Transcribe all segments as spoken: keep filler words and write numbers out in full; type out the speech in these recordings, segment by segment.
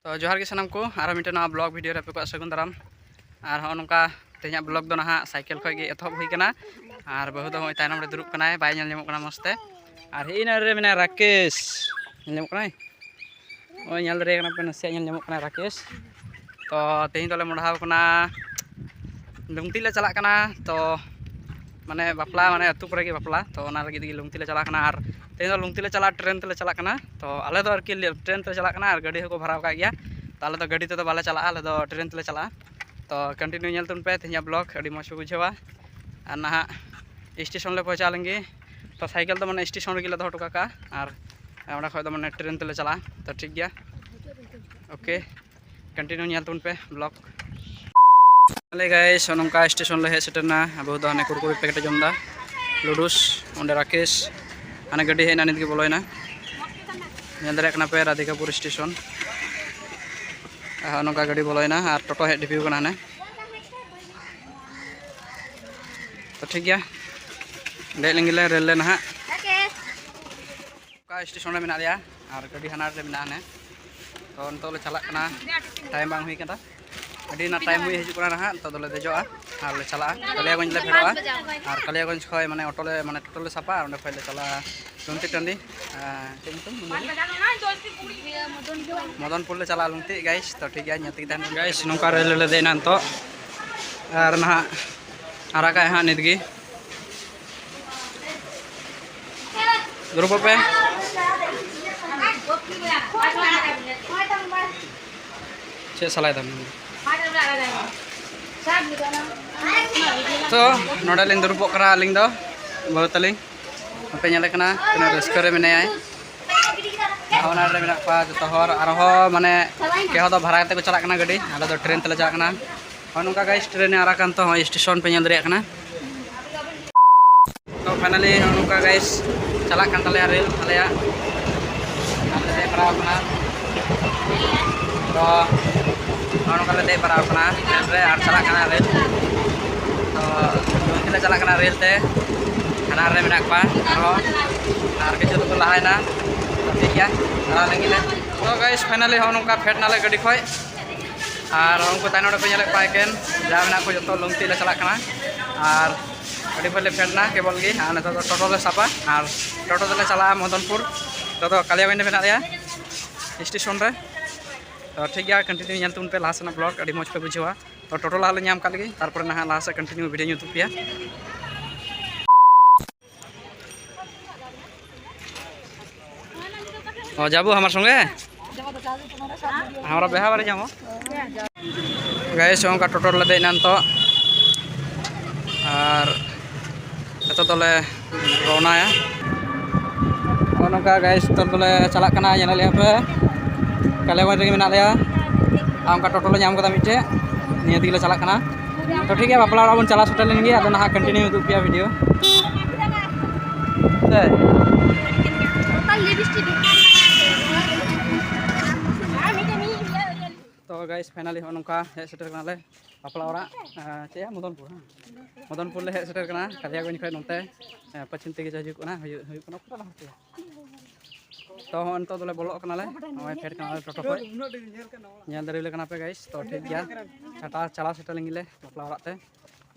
ᱛᱚ ᱡᱚᱦᱟᱨ ᱜᱮ ᱥᱟᱱᱟᱢ ᱠᱚ, ᱟᱨᱚ ᱢᱤᱫᱴᱮᱱ ᱱᱟᱣᱟ ᱵᱞᱚᱜ ᱵᱷᱤᱰᱤᱭᱳ ᱨᱮ ᱟᱯᱮ ᱠᱚᱣᱟᱜ ᱥᱟᱹᱜᱩᱱ ᱫᱟᱨᱟᱢ᱾ ᱟᱨ ᱦᱚᱸᱜᱼᱚ ᱱᱚᱝᱠᱟ ᱛᱮᱦᱮᱧᱟᱜ ᱵᱞᱚᱜ ᱫᱚ ᱱᱟᱦᱟᱜ ᱥᱟᱭᱠᱮᱞ ᱠᱷᱚᱱ ᱜᱮ ᱮᱛᱚᱦᱚᱵ ᱦᱩᱭ ᱠᱟᱱᱟ᱾ ᱟᱨ ᱵᱟᱹᱦᱩ ᱫᱚ ᱦᱚᱸᱜᱼᱚᱭ ᱛᱟᱭᱱᱚᱢ ᱨᱮ ᱫᱩᱲᱩᱵ ᱠᱟᱱᱟᱭ, ᱵᱟᱭ ᱧᱮᱞ ᱧᱟᱢᱚᱜ ᱠᱟᱱᱟ ᱢᱚᱡᱽ ᱛᱮ᱾ ᱟᱨ ᱦᱮᱸ ᱤᱱᱟᱹ ᱨᱮ ᱢᱮᱱᱟᱭᱟ ᱨᱟᱠᱮᱥ, ᱧᱮᱞ ᱧᱟᱢᱚᱜ ᱠᱟᱱᱟᱭ? ᱱᱚᱜᱼᱚᱭ ᱧᱮᱞ ᱫᱟᱲᱮᱭᱟᱜ ᱠᱟᱱᱟ ᱯᱮ, ᱱᱟᱥᱮᱭᱟᱜ ᱧᱮᱞ ᱧᱟᱢᱚᱜ ᱠᱟᱱᱟ ᱨᱟᱠᱮᱥ᱾ ᱛᱚ ᱛᱮᱦᱮᱧ ᱫᱚᱞᱮ ᱢᱚᱰᱷᱟᱣ ᱠᱟᱱᱟ, ᱞᱩᱝᱛᱤ ᱞᱮ ᱪᱟᱞᱟᱜ ᱠᱟᱱᱟ᱾ ᱛᱚ ᱢᱟᱱᱮ ᱵᱟᱯᱞᱟ, ᱢᱟᱱᱮ ᱟᱹᱛᱩ ᱠᱚᱨᱮ ᱜᱮ ᱵᱟᱯᱞᱟ, ᱛᱚ ᱚᱱᱟ ᱞᱟᱹᱜᱤᱫ ᱛᱮᱜᱮ ᱞᱩᱝᱛᱤ ᱞᱮ ᱪᱟᱞᱟᱜ ᱠᱟᱱᱟ᱾ ᱟᱨ ᱛᱮᱦᱮᱧ ᱫᱚ ᱞᱩᱝᱛᱤ ᱞᱮ ᱪᱟᱞᱟᱜᱼᱟ, ᱴᱨᱮᱱ ᱛᱮᱞᱮ ᱪᱟᱞᱟᱜ ᱠᱟᱱᱟ᱾ ᱛᱚ ᱟᱞᱮ ᱫᱚ ᱟᱨᱠᱤ ᱴᱨᱮᱱ ᱛᱮᱞᱮ ᱪᱟᱞᱟᱜ ᱠᱟᱱᱟ ᱟᱨ ᱜᱟᱹᱰᱤ ᱦᱚᱸᱠᱚ ᱵᱷᱟᱲᱟ ᱟᱠᱟᱫ ᱜᱮᱭᱟ᱾ ᱛᱚ ᱟᱞᱮ ᱫᱚ ᱜᱟᱹᱰᱤ ᱛᱮᱫᱚ ᱵᱟᱞᱮ ᱪᱟᱞᱟᱜᱼᱟ, ᱟᱞᱮ ᱫᱚ ᱴᱨᱮᱱ ᱛᱮᱞᱮ ᱪᱟᱞᱟᱜᱼᱟ᱾ ᱛᱚ ᱠᱚᱱᱴᱤᱱᱤᱭᱩ ᱧᱮᱞ ᱛᱟᱵᱚᱱ ᱯᱮ, ᱛᱮᱦᱮᱧᱟᱜ ᱵᱞᱚᱜ ᱟᱹᱰᱤ ᱢᱚᱡᱽ ᱯᱮ ᱵᱩᱡᱷᱟᱹᱣᱟ᱾ ᱟᱨ ᱱᱟᱦᱟᱜ ᱥᱴᱮᱥᱚᱱ ᱞᱮ ᱯᱳᱣᱪᱷᱟᱣ ᱞᱮᱱ ᱜᱮ᱾ ᱛᱚ ᱥᱟᱭᱠᱮᱞ ᱫᱚ ᱢᱟᱱᱮ ᱥᱴᱮᱥᱚᱱ ᱨᱮᱜᱮ ᱞᱮ ᱫᱚᱦᱚ ᱦᱚᱴᱚ ᱠᱟᱜᱼᱟ, ᱟᱨ ᱚᱸᱰᱮ ᱠᱷᱚᱡ ᱫᱚ ᱢᱟᱱᱮ ᱴᱨᱮᱱ ᱛᱮᱞᱮ ᱪᱟᱞᱟᱜᱼᱟ᱾ ᱛᱚ ᱴᱷᱤᱠ ᱜᱮᱭᱟ, ᱳᱠᱮ, ᱠᱚᱱᱴᱤᱱᱤᱭᱩ ᱧᱮᱞ ᱛᱟᱵᱚᱱ ᱯᱮ ᱵᱞᱚᱜ᱾ ᱛᱟᱦᱞᱮ ᱜᱟᱭᱥ, ᱱᱚᱝᱠᱟ ᱥᱴᱮᱥᱚᱱ ᱞᱮ ᱦᱮᱡ ᱥᱮᱴᱮᱨ ᱮᱱᱟ᱾ ᱟᱵᱚ ᱫᱚ ᱦᱟᱱᱮ ᱠᱩᱨᱠᱩᱨᱤ ᱯᱮᱠᱮᱴ ᱮ ᱡᱚᱢ ᱮᱫᱟ, ᱞᱩᱰᱩᱥ᱾ ᱚᱸᱰᱮ ᱨᱟᱠᱮᱥ, ᱦᱟᱱᱮ ᱜᱟᱹᱰᱤ ᱦᱮᱡ ᱮᱱᱟ, ᱱᱤᱛ ᱜᱮ ᱵᱚᱞᱚᱭᱮᱱᱟ᱾ ᱧᱮᱞ ᱫᱟᱲᱮᱭᱟᱜ ᱠᱟᱱᱟ ᱯᱮ ᱨᱟᱫᱷᱤᱠᱟᱯᱩᱨ ᱥᱴᱮᱥᱚᱱ᱾ ᱟᱨ ᱱᱚᱝᱠᱟ ᱜᱟᱹᱰᱤ ᱵᱚᱞᱚᱭᱮᱱᱟ ᱟᱨ ᱴᱳᱴᱳ ᱦᱮᱡ ᱰᱷᱤᱯᱤᱣ ᱠᱟᱱᱟ ᱦᱟᱱᱮ᱾ ᱛᱚ ᱴᱷᱤᱠ ᱜᱮᱭᱟ, ᱫᱮᱡ ᱞᱮᱱ ᱜᱮᱞᱮ ᱨᱮᱹᱞ ᱨᱮ ᱱᱟᱦᱟᱜ᱾ ᱚᱠᱟ ᱥᱴᱮᱥᱚᱱ ᱨᱮ ᱢᱮᱱᱟᱜ ᱞᱮᱭᱟ ᱟᱨ ᱜᱟᱹᱰᱤ ᱦᱟᱱᱟ ᱨᱮ ᱢᱮᱱᱟᱜᱼᱟ ᱦᱟᱱᱮ᱾ ᱛᱚ ᱱᱤᱛᱚᱜ ᱞᱮ ᱪᱟᱞᱟᱜ ᱠᱟᱱᱟ, ᱴᱟᱭᱤᱢ ᱵᱟᱝ ᱦᱩᱭ ᱠᱟᱱᱟ, ᱟᱹᱰᱤ ᱱᱟ ᱴᱟᱭᱤᱢ ᱦᱩᱭ ᱦᱤᱡᱩᱜ ᱠᱟᱱᱟ ᱱᱟᱦᱟᱜ᱾ ᱱᱤᱛᱚᱜ ᱫᱚᱞᱮ ᱫᱮᱡᱚᱜᱼᱟ ᱟᱨ ᱞᱮ ᱪᱟᱞᱟᱜᱼᱟ ᱠᱟᱞᱤᱭᱟᱜᱚᱸᱡᱽ ᱞᱮ ᱯᱷᱮᱰᱚᱜᱼᱟ᱾ ᱟᱨ ᱠᱟᱞᱤᱭᱟᱜᱚᱸᱡᱽ ᱠᱷᱚᱱ ᱢᱟᱱᱮ ᱚᱴᱳ ᱞᱮ, ᱢᱟᱱᱮ ᱴᱳᱴᱳ ᱞᱮ ᱥᱟᱵᱟ ᱟᱨ ᱚᱸᱰᱮ ᱠᱷᱚᱱ ᱞᱮ ᱪᱟᱞᱟᱜᱼᱟ ᱞᱩᱝᱛᱤ ᱴᱟᱺᱰᱤ᱾ ᱟᱨ ᱪᱮᱫ ᱧᱩᱛᱩᱢ? ᱢᱚᱫᱚᱱᱯᱩᱨ ᱞᱮ ᱪᱟᱞᱟᱜᱼᱟ ᱞᱩᱝᱛᱤ ᱜᱟᱭᱥ᱾ ᱛᱚ ᱴᱷᱤᱠ ᱜᱮᱭᱟ, ᱧᱮᱞ ᱛᱮᱜᱮ ᱛᱟᱦᱮᱱ ᱯᱮ ᱜᱟᱭᱥ᱾ ᱱᱚᱝᱠᱟ ᱨᱮᱹᱞ ᱨᱮᱞᱮ ᱫᱮᱡ ᱮᱱᱟ ᱱᱤᱛᱚᱜ, ᱟᱨ ᱱᱟᱦᱟᱜ ᱟᱨᱟᱜᱟᱭ ᱦᱟᱸᱜ ᱱᱤᱛ ᱜᱮ᱾ ᱫᱩᱲᱩᱵᱚᱜ ᱯᱮ᱾ ᱪᱮᱫ ᱥᱟᱞᱟᱭ ᱫᱟᱢ? ᱛᱚ ᱱᱚᱰᱮ ᱞᱤᱧ ᱫᱩᱲᱩᱵᱚᱜ ᱠᱟᱱᱟ ᱟᱹᱞᱤᱧ ᱫᱚ, ᱵᱟᱹᱦᱩ ᱛᱟᱹᱞᱤᱧ᱾ ᱟᱯᱮ ᱧᱮᱞᱮ ᱠᱟᱱᱟ ᱛᱤᱱᱟᱹᱜ ᱨᱟᱹᱥᱠᱟᱹ ᱨᱮ ᱢᱮᱱᱟᱭᱟ᱾ ᱚᱱᱟ ᱨᱮ ᱢᱮᱱᱟᱜ ᱠᱚᱣᱟ ᱡᱚᱛᱚ ᱦᱚᱲ, ᱟᱨᱦᱚᱸ ᱢᱟᱱᱮ ᱠᱮᱦᱚ ᱫᱚ ᱵᱷᱟᱲᱟ ᱠᱟᱛᱮ ᱠᱚ ᱪᱟᱞᱟᱜ ᱠᱟᱱᱟ ᱜᱟᱹᱰᱤ, ᱟᱞᱮ ᱫᱚ ᱴᱨᱮᱱ ᱛᱮᱞᱮ ᱪᱟᱞᱟᱜ ᱠᱟᱱᱟ᱾ ᱦᱚᱸᱜᱼᱚ ᱱᱚᱝᱠᱟ ᱜᱟᱭᱥ, ᱴᱨᱮᱱ ᱮ ᱟᱨᱟᱜ ᱠᱟᱱ ᱛᱚ, ᱦᱚᱸᱜᱼᱚᱭ ᱥᱴᱮᱥᱚᱱ ᱯᱮ ᱧᱮᱞ ᱫᱟᱲᱮᱭᱟᱜ ᱠᱟᱱᱟ᱾ ᱛᱚ ᱯᱷᱟᱭᱱᱟᱞᱤ ᱱᱚᱜᱼᱚ ᱱᱚᱝᱠᱟ ᱜᱟᱭᱥ ᱪᱟᱞᱟᱜ ᱠᱟᱱ ᱛᱟᱞᱮᱭᱟ ᱨᱮᱞ ᱟᱞᱮᱭᱟᱜ᱾ ᱟᱨ ᱞᱮ ᱫᱮᱡ ᱵᱟᱲᱟᱣ ᱠᱟᱱᱟ᱾ ᱛᱚ ᱱᱚᱜᱼᱚ ᱱᱚᱝᱠᱟ ᱞᱮ ᱫᱮᱡ ᱵᱟᱲᱟᱣ ᱠᱟᱱᱟ ᱨᱮᱞ ᱨᱮ ᱟᱨ ᱪᱟᱞᱟᱜ ᱠᱟᱱᱟ ᱨᱮᱞ᱾ ᱛᱚ ᱡᱚᱞᱫᱤ ᱞᱮ ᱪᱟᱞᱟᱜ ᱠᱟᱱᱟ ᱨᱮᱞ ᱛᱮ᱾ ᱦᱟᱱᱟ ᱨᱮ ᱢᱮᱱᱟᱜ ᱠᱚᱣᱟ ᱟᱨᱦᱚᱸ, ᱟᱨ ᱠᱤᱪᱷᱩ ᱫᱚᱠᱚ ᱞᱟᱦᱟᱭᱮᱱᱟ᱾ ᱛᱚ ᱴᱷᱤᱠ ᱜᱮᱭᱟ, ᱪᱟᱞᱟᱣ ᱞᱮᱱ ᱜᱮᱞᱮ᱾ ᱛᱚ ᱜᱟᱭᱤᱥ, ᱯᱷᱟᱭᱱᱟᱞᱤ ᱦᱚᱸ ᱱᱚᱝᱠᱟ ᱯᱷᱮᱰ ᱱᱟᱞᱮ ᱜᱟᱹᱰᱤ ᱠᱷᱚᱡ᱾ ᱟᱨ ᱩᱱᱠᱩ ᱛᱟᱭᱱᱚᱢ ᱨᱮᱯᱮ ᱧᱮᱞᱮᱫ ᱠᱚᱣᱟ ᱮᱠᱮᱱ ᱡᱟ ᱢᱮᱱᱟᱜ ᱠᱚ ᱡᱚᱛᱚ ᱞᱩᱝᱛᱤ ᱞᱮ ᱪᱟᱞᱟᱜ ᱠᱟᱱᱟ᱾ ᱟᱨ ᱟᱹᱰᱤ ᱵᱷᱳᱨ ᱞᱮ ᱯᱷᱮᱰ ᱱᱟ ᱠᱮᱵᱚᱞ ᱜᱮ᱾ ᱟᱨ ᱱᱤᱛᱚᱜ ᱫᱚ ᱴᱳᱴᱳ ᱞᱮ ᱥᱟᱵᱟ ᱟᱨ ᱴᱳᱴᱳ ᱛᱮᱞᱮ ᱪᱟᱞᱟᱜᱼᱟ ᱢᱚᱫᱚᱱᱯᱩᱨ᱾ ᱱᱤᱛᱚᱜ ᱫᱚ ᱠᱟᱞᱤᱭᱟᱜᱚᱸᱡᱽ ᱨᱮ ᱢᱮᱱᱟᱜ ᱞᱮᱭᱟ ᱥᱴᱮᱥᱚᱱ ᱨᱮ᱾ ᱛᱚ ᱴᱷᱤᱠ ᱜᱮᱭᱟ, ᱠᱚᱱᱴᱤᱱᱤᱭᱩ ᱧᱮᱞ ᱛᱟᱵᱚᱱ ᱯᱮ, ᱞᱟᱦᱟ ᱥᱮᱱᱟᱜ ᱵᱞᱚᱜ ᱟᱹᱰᱤ ᱢᱚᱡᱽ ᱯᱮ ᱵᱩᱡᱷᱟᱹᱣᱟ᱾ ᱛᱚ ᱴᱳᱴᱳ ᱞᱟᱦᱟ ᱞᱮ ᱧᱟᱢ ᱠᱟᱜ ᱞᱮᱜᱮ, ᱛᱟᱨᱯᱚᱨᱮ ᱱᱟᱦᱟᱜ ᱞᱟᱦᱟ ᱥᱮᱫ ᱠᱚᱱᱴᱤᱱᱤᱭᱩ ᱵᱷᱤᱰᱤᱭᱳᱧ ᱩᱫᱩᱜ ᱯᱮᱭᱟ᱾ ᱚ, ᱡᱟᱵᱚ ᱦᱟᱢᱟᱨ ᱥᱚᱸᱜᱮ, ᱦᱟᱢᱟᱨᱟ ᱵᱮᱦᱟ ᱵᱟᱨᱮ ᱡᱟᱢᱚ᱾ ᱜᱟᱭᱤᱥ, ᱚᱱᱠᱟ ᱴᱳᱴᱳ ᱨᱮᱞᱮ ᱫᱮᱡ ᱮᱱᱟ ᱱᱤᱛᱚᱜ, ᱟᱨ ᱱᱤᱛᱚᱜ ᱫᱚᱞᱮ ᱨᱚᱣᱱᱟᱭᱟ᱾ ᱱᱚᱜᱼᱚ ᱱᱚᱝᱠᱟ ᱜᱟᱭᱤᱥ, ᱱᱤᱛᱚᱜ ᱫᱚᱞᱮ ᱪᱟᱞᱟᱜ ᱠᱟᱱᱟ, ᱧᱮᱞᱮᱫ ᱞᱮᱭᱟ ᱯᱮ ᱠᱟᱞᱤᱭᱟᱜᱚᱸᱡᱽ ᱨᱮᱜᱮ ᱢᱮᱱᱟᱜ ᱞᱮᱭᱟ᱾ ᱟᱨ ᱚᱱᱠᱟ ᱴᱳᱴᱳ ᱞᱮ ᱧᱟᱢ ᱠᱟᱫᱟ ᱢᱤᱫᱴᱮᱡ, ᱱᱤᱭᱟᱹ ᱛᱮᱜᱮ ᱞᱮ ᱪᱟᱞᱟᱜ ᱠᱟᱱᱟ᱾ ᱛᱚ ᱴᱷᱤᱠ ᱜᱮᱭᱟ, ᱵᱟᱯᱞᱟ ᱚᱲᱟᱜ ᱵᱚᱱ ᱪᱟᱞᱟᱣ ᱥᱮᱴᱮᱨ ᱞᱮᱱ ᱜᱮ, ᱟᱫᱚ ᱱᱟᱦᱟᱜ ᱠᱚᱱᱴᱤᱱᱤᱭᱩ ᱩᱫᱩᱜ ᱯᱮᱭᱟ ᱵᱷᱤᱰᱤᱭᱳ᱾ ᱥᱮ? ᱛᱚ ᱜᱟᱭᱤᱥ, ᱯᱷᱟᱭᱱᱟᱞᱤ ᱦᱚᱸᱜᱼᱚ ᱱᱚᱝᱠᱟ ᱦᱮᱡ ᱥᱮᱴᱮᱨ ᱠᱟᱱᱟᱞᱮ ᱵᱟᱯᱞᱟ ᱚᱲᱟᱜ, ᱟᱨ ᱪᱮᱫ ᱭᱟ, ᱢᱚᱫᱚᱱᱯᱩᱨ, ᱦᱮᱸ? ᱢᱚᱫᱚᱱᱯᱩᱨ ᱞᱮ ᱦᱮᱡ ᱥᱮᱴᱮᱨ ᱠᱟᱱᱟ, ᱠᱟᱞᱤᱭᱟᱜᱚᱸᱡᱽ ᱠᱷᱚᱱ ᱱᱚᱛᱮ, ᱦᱮᱸ, ᱯᱚᱪᱷᱤᱢ ᱛᱮᱜᱮ ᱦᱤᱡᱩᱜ ᱠᱟᱱᱟ, ᱦᱩᱭᱩᱜ, ᱦᱩᱭᱩᱜ ᱠᱟᱱᱟ, ᱚᱠᱟᱴᱟᱜ ᱞᱟᱦᱟ ᱛᱮ? ᱛᱚ ᱦᱚᱸ ᱱᱤᱛᱚᱜ ᱫᱚᱞᱮ ᱵᱚᱞᱚᱜ ᱠᱟᱱᱟᱞᱮ, ᱱᱚᱜᱼᱚᱭ ᱯᱷᱮᱰ ᱠᱟᱱᱟᱞᱮ ᱴᱳᱴᱳ ᱠᱷᱚᱡ᱾ ᱧᱮᱞ ᱫᱟᱲᱮ ᱞᱮ ᱠᱟᱱᱟ ᱯᱮ ᱜᱟᱭᱤᱥ, ᱛᱚ ᱴᱷᱤᱠ ᱜᱮᱭᱟ, ᱪᱷᱟᱴᱟ ᱪᱟᱞᱟᱣ ᱥᱮᱴᱮᱨ ᱞᱮᱱ ᱜᱮᱞᱮ ᱵᱟᱯᱞᱟ ᱚᱲᱟᱜ ᱛᱮ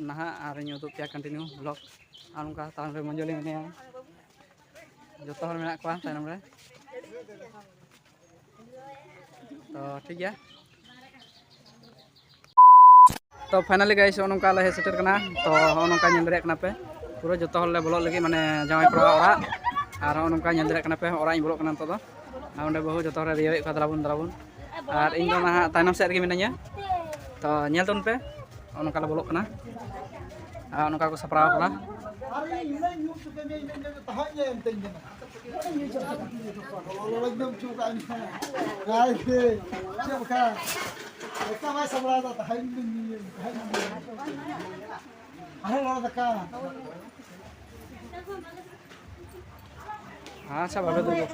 ᱱᱟᱦᱟᱜ, ᱟᱨ ᱤᱧ ᱩᱫᱩᱜ ᱯᱮᱭᱟ ᱠᱚᱱᱴᱤᱱᱤᱭᱩ ᱵᱞᱚᱜ᱾ ᱟᱨ ᱚᱱᱠᱟ ᱛᱟᱭᱱᱚᱢ ᱨᱮ ᱢᱚᱧᱡᱚᱞᱤ ᱢᱮᱱᱟᱭᱟ, ᱡᱚᱛᱚ ᱦᱚᱲ ᱢᱮᱱᱟᱜ ᱠᱚᱣᱟ ᱛᱟᱭᱱᱚᱢ ᱨᱮ᱾ ᱛᱚ ᱴᱷᱤᱠ ᱜᱮᱭᱟ, ᱛᱚ ᱯᱷᱟᱭᱱᱟᱞᱤ ᱜᱟᱭᱤᱥ, ᱱᱚᱜᱼᱚ ᱱᱚᱝᱠᱟ ᱞᱮ ᱦᱮᱡ ᱥᱮᱴᱮᱨ ᱠᱟᱱᱟ᱾ ᱛᱚ ᱱᱚᱜᱼᱚ ᱱᱚᱝᱠᱟ ᱧᱮᱞ ᱫᱟᱲᱮᱭᱟᱜ ᱠᱟᱱᱟ ᱯᱮ, ᱯᱩᱨᱟᱹ ᱡᱚᱛᱚ ᱦᱚᱲ ᱞᱮ ᱵᱚᱞᱚᱜ ᱞᱟᱹᱜᱤᱫ, ᱢᱟᱱᱮ ᱡᱟᱶᱟᱭ ᱠᱚᱲᱟ ᱚᱲᱟᱜ᱾ ᱟᱨ ᱱᱚᱜᱼᱚ ᱱᱚᱝᱠᱟ ᱧᱮᱞ ᱫᱟᱲᱮᱭᱟᱜ ᱠᱟᱱᱟ ᱯᱮ, ᱚᱲᱟᱜ ᱤᱧ ᱵᱚᱞᱚᱜ ᱠᱟᱱᱟ ᱱᱤᱛᱚᱜ ᱫᱚ᱾ ᱟᱨ ᱚᱸᱰᱮ ᱵᱟᱹᱦᱩ ᱡᱚᱛᱚ ᱦᱚᱲᱮ ᱨᱤᱭᱟᱹᱣᱮᱫ ᱠᱚᱣᱟ, ᱫᱮᱞᱟᱵᱚᱱ, ᱫᱮᱞᱟᱵᱚᱱ᱾ ᱟᱨ ᱤᱧ ᱫᱚ ᱱᱟᱦᱟᱜ ᱛᱟᱭᱱᱚᱢ ᱥᱮᱫ ᱨᱮᱜᱮ ᱢᱤᱱᱟᱹᱧᱟ, ᱛᱚ ᱧᱮᱞ ᱛᱟᱵᱚᱱ ᱯᱮ᱾ ᱱᱚᱜᱼᱚ ᱱᱚᱝᱠᱟ ᱞᱮ ᱵᱚᱞᱚᱜ ᱠᱟᱱᱟ, ᱟᱨ ᱱᱚᱝᱠᱟ ᱠᱚ ᱥᱟᱯᱲᱟᱣ ᱠᱟᱱᱟ᱾ ᱟᱨᱦᱚᱸ ᱞᱚᱲᱚ ᱫᱟᱠᱟ᱾ ᱟᱪᱪᱷᱟ, ᱵᱷᱟᱵᱮ ᱫᱩᱲᱩᱵ᱾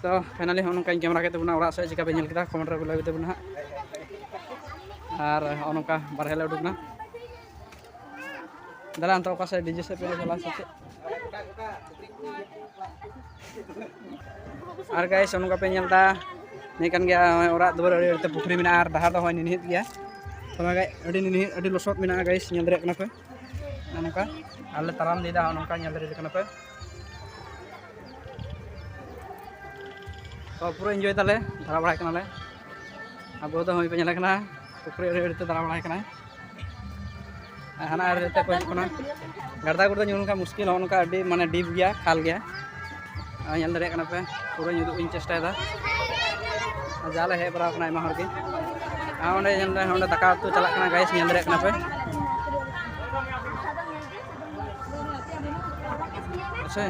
ᱛᱚ ᱯᱷᱟᱭᱱᱟᱞᱤ ᱦᱚᱸᱜᱼᱚ ᱱᱚᱝᱠᱟᱧ ᱠᱮᱢᱮᱨᱟ ᱠᱮᱫ ᱛᱟᱵᱚᱱᱟ ᱚᱲᱟᱜ ᱥᱮᱫ, ᱪᱤᱠᱟ ᱯᱮ ᱧᱮᱞ ᱠᱮᱫᱟ ᱠᱚᱢᱮᱱᱴ ᱨᱮ ᱞᱟᱹᱭ ᱛᱟᱵᱚᱱᱟ ᱦᱟᱸᱜ᱾ ᱟᱨ ᱦᱚᱸᱜᱼᱚ ᱱᱚᱝᱠᱟ ᱵᱟᱨᱦᱮ ᱞᱮ ᱩᱰᱩᱠ ᱮᱱᱟ᱾ ᱫᱟᱞᱟᱱ ᱛᱚ ᱚᱠᱟ ᱥᱮᱫ ᱰᱤᱡᱮ ᱥᱮᱫ ᱯᱮ ᱪᱟᱞᱟᱜ ᱥᱮ ᱪᱮᱫ? ᱟᱨ ᱜᱟᱭᱥ, ᱱᱚᱝᱠᱟ ᱯᱮ ᱧᱮᱞ ᱮᱫᱟ, ᱱᱤᱭᱟᱹ ᱠᱟᱱ ᱜᱮᱭᱟ ᱱᱚᱜᱼᱚᱭ ᱚᱲᱟᱜ ᱫᱩᱣᱟᱹᱨ, ᱟᱹᱰᱤ ᱟᱹᱰᱤ ᱛᱮ ᱯᱩᱠᱷᱨᱤ ᱢᱮᱱᱟᱜᱼᱟ ᱟᱨ ᱰᱟᱦᱟᱨ ᱫᱚ ᱦᱚᱸᱜᱼᱚᱭ ᱱᱤᱱᱦᱤᱡ ᱜᱮᱭᱟ᱾ ᱛᱚᱵᱮ ᱜᱟᱭ, ᱟᱹᱰᱤ ᱱᱤᱱᱦᱤᱡ, ᱟᱹᱰᱤ ᱞᱚᱥᱚᱫ ᱢᱮᱱᱟᱜᱼᱟ ᱜᱟᱭᱥ, ᱧᱮᱞ ᱫᱟᱲᱮᱭᱟᱜ ᱠᱟᱱᱟ ᱯᱮ᱾ ᱱᱚᱜᱼᱚ ᱱᱚᱝᱠᱟ ᱟᱞᱮ ᱛᱟᱲᱟᱢ ᱤᱫᱤᱭᱮᱫᱟ, ᱱᱚᱜᱼᱚ ᱱᱚᱝᱠᱟ ᱧᱮᱞ ᱫᱟᱲᱮᱭᱟᱜ ᱠᱟᱱᱟ ᱯᱮ᱾ ᱛᱚ ᱯᱩᱨᱟᱹ ᱤᱱᱡᱚᱭ ᱫᱟᱞᱮ, ᱫᱟᱬᱟ ᱵᱟᱲᱟᱭ ᱠᱟᱱᱟᱞᱮ᱾ ᱟᱵᱚ ᱫᱚ ᱦᱚᱸᱜᱼᱚᱭ ᱯᱮ ᱧᱮᱞᱮ ᱠᱟᱱᱟ, ᱯᱩᱠᱷᱨᱤ ᱟᱲᱮ ᱟᱲᱮ ᱛᱮ ᱫᱟᱬᱟ ᱵᱟᱲᱟᱭ ᱠᱟᱱᱟᱭ᱾ ᱟᱨ ᱦᱟᱱᱟ ᱟᱲᱮ ᱨᱮ ᱠᱚ ᱦᱤᱡᱩᱜ ᱠᱟᱱᱟ᱾ ᱜᱟᱲᱫᱟ ᱜᱩᱲᱫᱟᱹ ᱧᱩᱨ ᱞᱮᱱᱠᱷᱟᱱ ᱢᱩᱥᱠᱤᱞ, ᱦᱚᱸᱜᱼᱚ ᱱᱚᱝᱠᱟ ᱟᱹᱰᱤ ᱢᱟᱱᱮ ᱰᱤᱯ ᱜᱮᱭᱟ, ᱠᱷᱟᱞ ᱜᱮᱭᱟ᱾ ᱟᱨ ᱧᱮᱞ ᱫᱟᱲᱮᱭᱟᱜ ᱠᱟᱱᱟ ᱯᱮ, ᱯᱩᱨᱟᱹ ᱧᱩᱨᱩᱜ ᱤᱧ ᱪᱮᱥᱴᱟᱭᱮᱫᱟ᱾ ᱟᱨ ᱡᱟ ᱞᱮ ᱦᱮᱡ ᱵᱟᱲᱟᱣ ᱠᱟᱱᱟ ᱟᱭᱢᱟ ᱦᱚᱲ ᱜᱮ᱾ ᱟᱨ ᱚᱸᱰᱮ ᱧᱮᱞ ᱢᱮ, ᱚᱸᱰᱮ ᱫᱟᱠᱟ ᱩᱛᱩ ᱪᱟᱞᱟᱜ ᱠᱟᱱᱟ ᱜᱟᱭᱥ, ᱧᱮᱞ ᱫᱟᱲᱮᱭᱟᱜ ᱠᱟᱱᱟ ᱯᱮ᱾ ᱟᱪᱪᱷᱟ,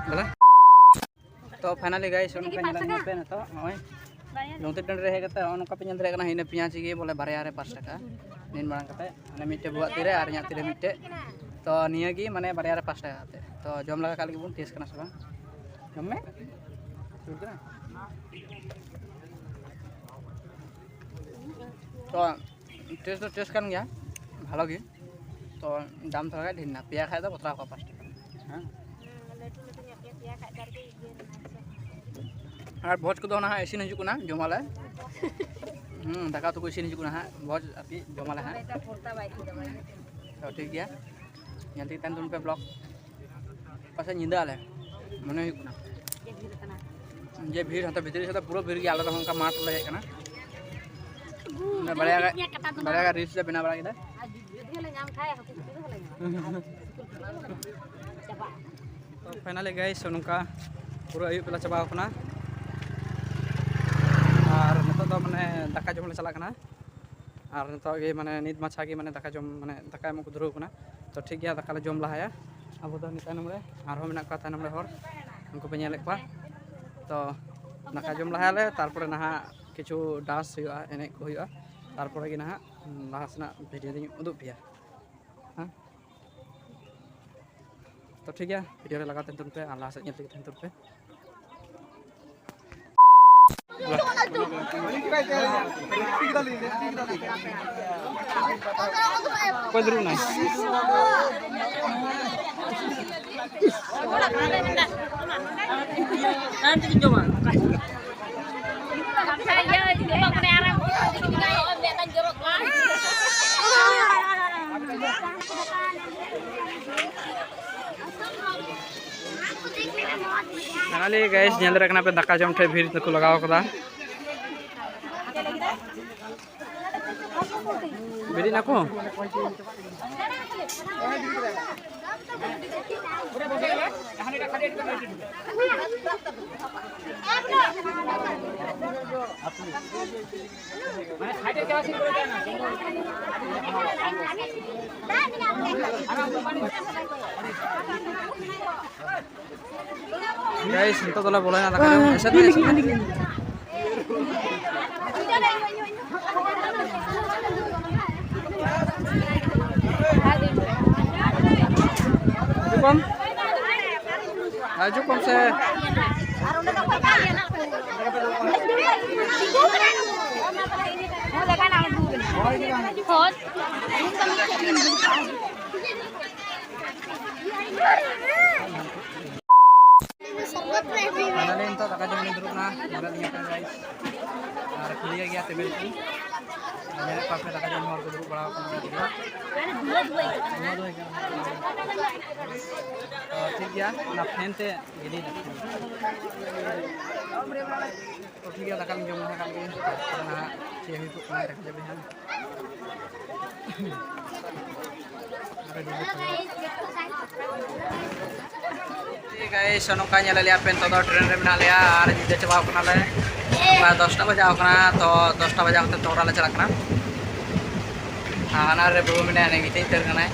ᱫᱟᱫᱟ᱾ ᱛᱚ ᱯᱷᱟᱭᱱᱟᱞᱤ ᱜᱟᱭᱥ, ᱱᱚᱝᱠᱟ ᱧᱮᱞᱚᱜ ᱠᱟᱱᱟ ᱯᱮ ᱱᱤᱛᱚᱜ ᱱᱚᱜᱼᱚᱭ ᱞᱩᱝᱛᱤ ᱴᱟᱺᱰᱤ ᱨᱮ ᱦᱮᱡ ᱠᱟᱛᱮ ᱱᱚᱜᱼᱚ ᱱᱚᱝᱠᱟ ᱯᱮ ᱧᱮᱞ ᱫᱟᱲᱮᱭᱟᱜ ᱠᱟᱱᱟ, ᱦᱤᱱᱟᱹ ᱯᱮᱸᱭᱟᱡᱽ ᱜᱮ ᱵᱚᱞᱮ ᱵᱟᱨᱭᱟ ᱨᱮ ᱯᱟᱸᱪ ᱴᱟᱠᱟ᱾ ᱱᱤᱱ ᱢᱟᱲᱟᱝ ᱠᱟᱛᱮ ᱢᱟᱱᱮ ᱢᱤᱫᱴᱮᱡ ᱵᱚᱦᱚᱜ ᱛᱤᱨᱮ ᱟᱨ ᱤᱧᱟᱹᱜ ᱛᱤᱨᱮ ᱢᱤᱫᱴᱮᱡ᱾ ᱛᱚ ᱱᱤᱭᱟᱹ ᱜᱮ ᱢᱟᱱᱮ ᱵᱟᱨᱭᱟ ᱨᱮ ᱯᱟᱸᱪ ᱴᱟᱠᱟ ᱠᱟᱛᱮ᱾ ᱛᱚ ᱡᱚᱢ ᱞᱟᱜᱟ ᱠᱟᱜ ᱞᱟᱹᱜᱤᱫ ᱵᱚᱱ, ᱴᱮᱥᱴ ᱠᱟᱱᱟ ᱥᱮ ᱵᱟᱝ? ᱡᱚᱢ ᱢᱮ᱾ ᱥᱤᱵᱤᱞ ᱠᱟᱱᱟ? ᱛᱚ ᱴᱮᱥᱴ ᱫᱚ ᱴᱮᱥᱴ ᱠᱟᱱ ᱜᱮᱭᱟ, ᱵᱷᱟᱞᱚ ᱜᱮ᱾ ᱛᱚ ᱫᱟᱢ ᱛᱷᱚᱲᱟ ᱜᱟᱱ ᱰᱷᱮᱨ ᱮᱱᱟ, ᱯᱮᱭᱟ ᱠᱷᱟᱡ ᱫᱚ ᱵᱟᱛᱨᱟᱣ ᱠᱚᱜᱼᱟ ᱯᱟᱸᱪ ᱴᱟᱠᱟ᱾ ᱦᱮᱸ᱾ ᱦᱩᱸ, ᱞᱟᱹᱴᱩ ᱞᱟᱹᱴᱩ ᱧᱚᱜ ᱜᱮᱭᱟ, ᱯᱮᱭᱟ ᱠᱷᱟᱡ ᱫᱚ ᱟᱨᱠᱤ ᱤᱭᱟᱹ ᱨᱮᱱᱟᱜ ᱥᱮ᱾ ᱟᱨ ᱵᱷᱚᱡᱽ ᱠᱚᱫᱚ ᱱᱟᱦᱟᱜ ᱤᱥᱤᱱ ᱦᱤᱡᱩᱜ ᱠᱟᱱᱟ, ᱡᱚᱢᱟᱞᱮ᱾ ᱦᱩᱸ, ᱫᱟᱠᱟ ᱩᱛᱩ ᱠᱚ ᱤᱥᱤᱱ ᱦᱤᱡᱩᱜ ᱠᱟᱱᱟ ᱦᱟᱸᱜ, ᱵᱷᱚᱡᱽ ᱟᱨᱠᱤ ᱡᱚᱢᱟᱞᱮ ᱦᱟᱸᱜ᱾ ᱢᱮᱫᱴᱟᱝ ᱯᱷᱚᱨᱛᱟ ᱵᱟᱭ ᱴᱷᱤᱠ ᱛᱟᱢᱟ᱾ ᱛᱚ ᱴᱷᱤᱠ ᱜᱮᱭᱟ, ᱧᱮᱞ ᱛᱮᱜᱮ ᱛᱟᱦᱮᱱ ᱛᱟᱵᱚᱱ ᱯᱮ ᱵᱞᱚᱜ᱾ ᱯᱟᱥᱮᱡ ᱧᱤᱫᱟᱹ ᱟᱞᱮ, ᱢᱚᱱᱮ ᱦᱩᱭᱩᱜ ᱠᱟᱱᱟ᱾ ᱡᱮ ᱵᱷᱤᱲ ᱠᱟᱱᱟ᱾ ᱡᱮ ᱵᱷᱤᱲ, ᱦᱟᱱᱛᱮ ᱵᱷᱤᱛᱨᱤ ᱥᱮᱫ ᱫᱚ ᱯᱩᱨᱟᱹ ᱵᱷᱤᱲ ᱜᱮᱭᱟ, ᱟᱞᱮ ᱫᱚ ᱚᱱᱠᱟ ᱢᱟᱴᱷ ᱞᱮ ᱦᱮᱡ ᱠᱟᱱᱟ᱾ ᱚᱱᱟ ᱵᱟᱨᱭᱟ ᱜᱟᱱ, ᱵᱟᱨᱭᱟ ᱜᱟᱱ ᱨᱤᱞᱥ ᱞᱮ ᱵᱮᱱᱟᱣ ᱵᱟᱲᱟ ᱠᱮᱫᱟ᱾ ᱟᱨ ᱡᱩᱫᱤ ᱞᱮ ᱧᱟᱢ ᱠᱷᱟᱡ ᱦᱟᱹᱠᱩ ᱯᱤᱴᱷᱟᱹ ᱫᱚ ᱵᱟᱞᱮ ᱧᱟᱢᱟ᱾ ᱪᱟᱵᱟᱜᱼᱟ᱾ ᱛᱚ ᱯᱷᱟᱭᱱᱟᱞᱤ ᱜᱟᱭᱥ, ᱱᱚᱝᱠᱟ ᱯᱩᱨᱟᱹ ᱟᱹᱭᱩᱵ ᱵᱮᱞᱟ ᱪᱟᱵᱟᱣ ᱠᱟᱱᱟ᱾ ᱟᱨ ᱱᱤᱛᱚᱜ ᱫᱚ ᱢᱟᱱᱮ ᱫᱟᱠᱟ ᱡᱚᱢ ᱞᱮ ᱪᱟᱞᱟᱜ ᱠᱟᱱᱟ᱾ ᱟᱨ ᱱᱤᱛᱚᱜ ᱜᱮ ᱢᱟᱱᱮ ᱱᱤᱛ ᱢᱟᱪᱷᱟ ᱜᱮ ᱢᱟᱱᱮ ᱫᱟᱠᱟ ᱡᱚᱢ, ᱢᱟᱱᱮ ᱫᱟᱠᱟ ᱮᱢᱚᱜ ᱠᱚ ᱫᱷᱩᱨᱟᱹᱣ ᱠᱟᱱᱟ᱾ ᱛᱚ ᱴᱷᱤᱠ ᱜᱮᱭᱟ, ᱫᱟᱠᱟ ᱞᱮ ᱡᱚᱢ ᱞᱟᱦᱟᱭᱟ᱾ ᱟᱵᱚ ᱫᱚ ᱱᱤᱛ ᱛᱟᱭᱱᱚᱢ ᱨᱮ ᱟᱨᱦᱚᱸ ᱢᱮᱱᱟᱜ ᱠᱚᱣᱟ, ᱛᱟᱭᱱᱚᱢ ᱨᱮ ᱦᱚᱲ, ᱩᱱᱠᱩ ᱯᱮ ᱧᱮᱞᱮᱫ ᱠᱚᱣᱟ᱾ ᱛᱚ ᱫᱟᱠᱟ ᱡᱚᱢ ᱞᱟᱦᱟᱭᱟᱞᱮ, ᱛᱟᱨᱯᱚᱨᱮ ᱱᱟᱦᱟᱜ ᱠᱤᱪᱷᱩ ᱰᱟᱱᱥ ᱦᱩᱭᱩᱜᱼᱟ, ᱮᱱᱮᱡ ᱠᱚ ᱦᱩᱭᱩᱜᱼᱟ, ᱛᱟᱨᱯᱚᱨᱮ ᱜᱮ ᱱᱟᱦᱟᱜ ᱞᱟᱦᱟ ᱥᱮᱱᱟᱜ ᱵᱷᱤᱰᱤᱭᱳ ᱫᱚᱧ ᱩᱫᱩᱜ ᱯᱮᱭᱟ᱾ ᱦᱮᱸ, ᱛᱚ ᱴᱷᱤᱠ ᱜᱮᱭᱟ, ᱵᱷᱤᱰᱤᱭᱳ ᱨᱮ ᱞᱟᱜᱟᱣ ᱛᱟᱦᱮᱱ ᱛᱟᱵᱚᱱ ᱯᱮ ᱟᱨ ᱞᱟᱦᱟ ᱥᱮᱫ ᱧᱮᱞ ᱛᱮᱜᱮ ᱛᱟᱦᱮᱱ ᱛᱟᱵᱚᱱ ᱯᱮ᱾ ᱚᱠᱚᱭ ᱫᱩᱲᱩᱵ ᱮᱱᱟᱭ? Finally guys, ᱧᱮᱞ ᱫᱟᱲᱮᱭᱟᱜ ᱠᱟᱱᱟ ᱯᱮ, ᱫᱟᱠᱟ ᱡᱚᱢ ᱴᱷᱮᱱ ᱵᱷᱤᱲ ᱫᱚᱠᱚ ᱞᱟᱜᱟᱣ ᱠᱟᱫᱟ᱾ ᱵᱮᱨᱮᱫ ᱱᱟᱠᱚ? Guys, ᱱᱤᱛᱚᱜ ᱫᱚᱞᱮ ᱵᱚᱞᱚᱭᱮᱱᱟ ᱫᱟᱠᱟ ᱡᱚᱢ᱾ ᱮᱥᱮᱫ ᱢᱮ, ᱮᱥᱮᱫ ᱢᱮ᱾ ᱦᱤᱡᱩᱜ ᱠᱚᱢ᱾ ᱦᱤᱡᱩᱜ ᱠᱚᱢ ᱥᱮ᱾ Finally, ᱱᱤᱛᱚᱜ ᱫᱟᱠᱟ ᱡᱚᱢ ᱞᱤᱧ ᱫᱩᱲᱩᱵ ᱮᱱᱟ᱾ ᱧᱮᱞᱮᱫ ᱞᱤᱧᱟ ᱯᱮ guys᱾ ᱟᱨ ᱠᱷᱟᱹᱞᱤ ᱜᱮᱭᱟ ᱴᱮᱵᱤᱞ ᱠᱚ᱾ ᱟᱨ ᱧᱮᱞᱮᱫ ᱠᱚᱣᱟ ᱯᱮ ᱫᱟᱠᱟ ᱡᱚᱢ ᱦᱚᱲ ᱠᱚ ᱫᱩᱲᱩᱵ ᱵᱟᱲᱟ ᱟᱠᱟᱱᱟ᱾ ᱛᱚ, ᱴᱷᱤᱠ ᱜᱮᱭᱟ, ᱚᱱᱟ fan ᱛᱮ ᱜᱮᱞᱤᱧ ᱨᱟᱠᱟᱵ᱾ ᱛᱚ, ᱴᱷᱤᱠ ᱜᱮᱭᱟ, ᱫᱟᱠᱟ ᱞᱤᱧ ᱡᱚᱢ ᱞᱟᱦᱟ ᱠᱟᱜ ᱜᱮ᱾ ᱛᱟᱨᱯᱚᱨᱮ ᱱᱟᱦᱟᱜ ᱪᱮᱫ ᱦᱩᱭᱩᱜ ᱠᱟᱱᱟ, ᱫᱮᱠᱷᱟ ᱡᱟᱵᱮ ᱦᱟᱸᱜ᱾ Hey guys, ᱱᱚᱝᱠᱟ ᱧᱮᱞᱮᱫ ᱞᱮᱭᱟ ᱯᱮ, ᱱᱤᱛᱚᱜ ᱫᱚ train ᱨᱮ ᱢᱮᱱᱟᱜ ᱞᱮᱭᱟ ᱟᱨ ᱧᱤᱫᱟᱹ ᱪᱟᱵᱟᱣ ᱠᱟᱱᱟᱞᱮ᱾ ᱚᱱᱠᱟ ᱫᱚᱥᱴᱟ ᱵᱟᱡᱟᱣ ᱠᱟᱱᱟ, ᱛᱚ ᱫᱚᱥᱴᱟ ᱵᱟᱡᱟᱣ ᱠᱟᱛᱮ ᱛᱚ ᱚᱲᱟᱜ ᱞᱮ ᱪᱟᱞᱟᱜ ᱠᱟᱱᱟ᱾ ᱟᱨ ᱦᱟᱱᱟ ᱨᱮ ᱵᱟᱹᱵᱩ ᱢᱮᱱᱟᱭᱟ, ᱩᱱᱤ ᱜᱤᱛᱤᱡ ᱩᱛᱟᱹᱨ ᱠᱟᱱᱟᱭ᱾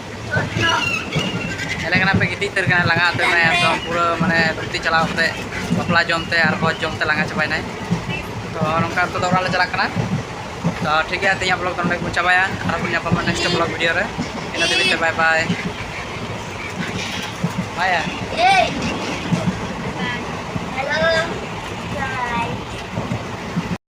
ᱧᱮᱞᱮ ᱠᱟᱱᱟ ᱯᱮ, ᱜᱤᱛᱤᱡ ᱩᱛᱟᱹᱨ ᱠᱟᱱᱟᱭ, ᱞᱟᱸᱜᱟ ᱩᱛᱟᱹᱨ ᱠᱟᱱᱟᱭ ᱮᱠᱫᱚᱢ, ᱯᱩᱨᱟᱹ ᱢᱟᱱᱮ ᱫᱷᱩᱛᱤ ᱪᱟᱞᱟᱣ ᱠᱟᱛᱮ ᱵᱟᱯᱞᱟ ᱡᱚᱢ ᱛᱮ ᱟᱨ ᱵᱷᱚᱡᱽ ᱡᱚᱢ ᱛᱮ ᱞᱟᱸᱜᱟ ᱪᱟᱵᱟᱭᱱᱟᱭ᱾ ᱛᱚ ᱱᱚᱝᱠᱟ ᱱᱤᱛᱚᱜ ᱫᱚ ᱚᱲᱟᱜ ᱞᱮ ᱪᱟᱞᱟᱜ ᱠᱟᱱᱟ᱾ ᱛᱚ ᱴᱷᱤᱠ ᱜᱮᱭᱟ, ᱛᱮᱦᱮᱧᱟᱜ vlog ᱫᱚ ᱱᱚᱸᱰᱮ ᱜᱮᱵᱚᱱ ᱪᱟᱵᱟᱭᱟ᱾ ᱟᱨᱦᱚᱸ ᱵᱚᱱ ᱧᱟᱯᱟᱢᱟ next vlog video ᱨᱮ᱾ ᱤᱱᱟᱹ ᱫᱷᱟᱹᱵᱤᱡ ᱛᱮ bye bye᱾ Bye ᱭᱟ᱾